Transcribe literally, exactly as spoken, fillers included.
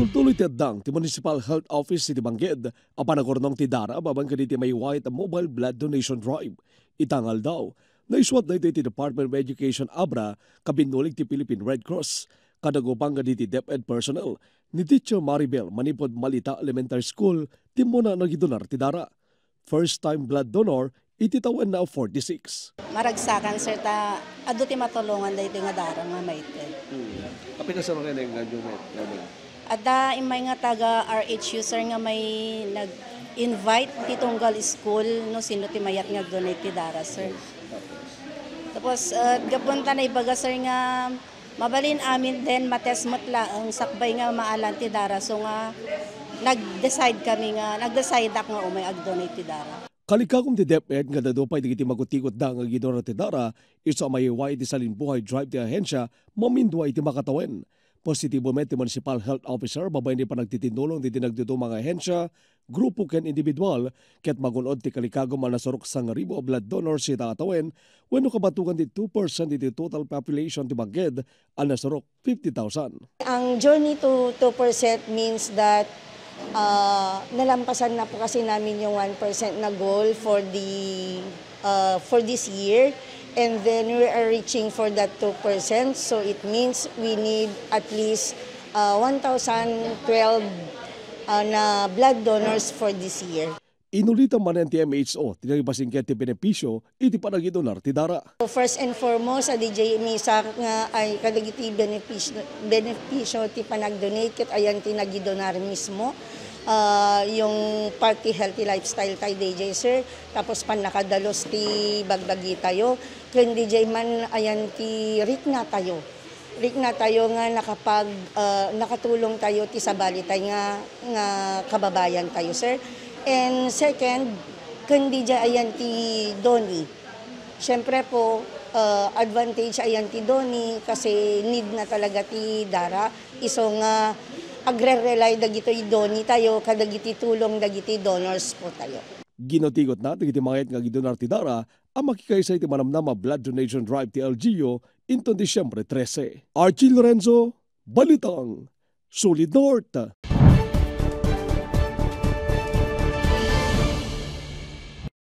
Tuloy ti addang ti Municipal Health Office iti Bangged a panagurnong ti dara babaen kaditi maywaet a mobile blood donation drive. Ita nga aldaw, naisuat daytoy ti Department of Education, abra, kabinnulig ti Philippine Red Cross, kada gupang kaditi DepEd personnel ni Teacher Maribel manipud Malita Elementary School, timmuna a nagidonar ti dara. First time blood donor iti tawenna a forty-six. Maragsakan, sir, ta adu ti matulongan daytoy nga dara nga maited. Hmm. Apay nga sir nga inganyo met? Adda immay nga taga R H U, sir, nga may nag-invite ti tunggal school no sino ti mayat nga ag-donate ti dara, sir. Tapos, uh, gapu ta naibaga, sir, nga mabalin amin den matest met laeng sakbay nga maalan ti dara, so nga nag-decide kami nga, nag-decide ak nga umay ag-donate ti dara. Kalikagum ti DepEd nga adu pay dagiti magutikotda nga agidonar ti dara, isu a maywaet iti Salinbuhay Drive ti ahensia, mamindua iti makatawen. Positibo met ti Municipal Health Officer babaen iti panagtitinnulong dagiti nagduduma nga ahensia, grupo ken individual, ket magun-od ti kalikagum a nasurok sangaribu a blood donors ita a tawen, wenno kabatogan ti two percent iti total population ti Bangged a nasurok fifty thousand. Ang journey to two percent means that, ah, nalampasan na po kasi namin yung one percent na goal for the, ah, for this year. And then we are reaching for that two percent. So it means we need at least, ah, one thousand twelve, ah, na blood donors for this year. Inulita manen ti M H O ti nangipasingket ti benepisio iti panagidonar ti dara. So, first and foremost, a D J Misa nga ay kadagiti benepisio, benepisio ti panagdonate ket ayan ti nagidonar mismo. Ah, yung party healthy lifestyle tayo, D J sir, tapos pannakadalus ti bagbagi tayo, ken D J man ayan ti rikna tayo. Rikna tayo nga nakapag, ah, nakatulong tayo ti sabali tayo nga, nga kababayan tayo, sir. And second, ken D J ayan ti doni. Siyempre po, ah, advantage ayan ti doni kasi need na talaga ti dara. Isu nga agre-rely dagitoy doni tayo kadagiti tulong dagiti donors po tayo. Ginutigot na dagiti mayat nga agidonar ti dara a makikaisa iti manamnama blood donation drive ti L G U inton Disyembre trese. Archie Lorenzo, Balitang Solid North.